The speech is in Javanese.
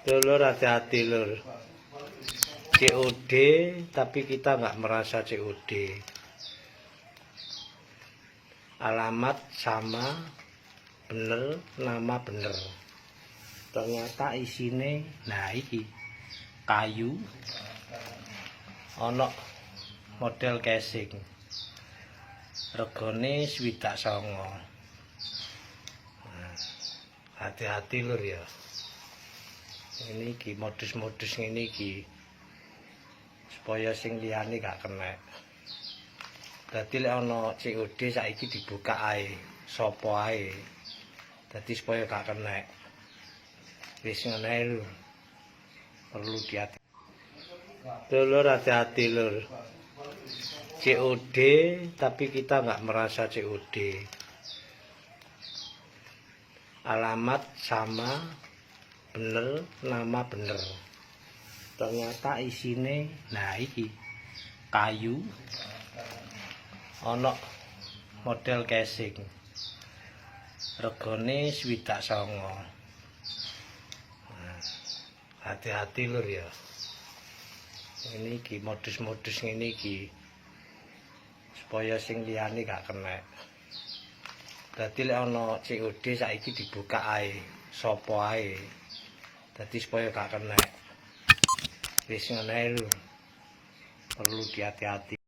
Lur, hati-hati, lur. COD, tapi kita nggak merasa COD. Alamat sama, bener, nama bener. Ternyata isine, nah, iki kayu ono model casing. Regane 69. Nah, hati-hati, lur, ya. Ini iki modus-modus ngene iki supaya sing liyane gak kena. Dadi lek ana COD saiki dibuka ae, sapa ae. Dadi supaya gak kena. Wis ngene ae lho. Perlu dihati. Lur, hati-hati, lur. COD, tapi kita nggak merasa COD. Alamat sama, bener, nama bener. Ternyata isine, nah, iki kayu ono model casing. Regane 69. Nah, hati-hati, lur, ya. Ini iki modus-modus ngene iki supaya sing liyane gak kena. Dadi lek ana COD saiki dibuka ae, sapa ae. Dadi supaya gak kena. Wis ngene ae lho. Perlu dihati-hati.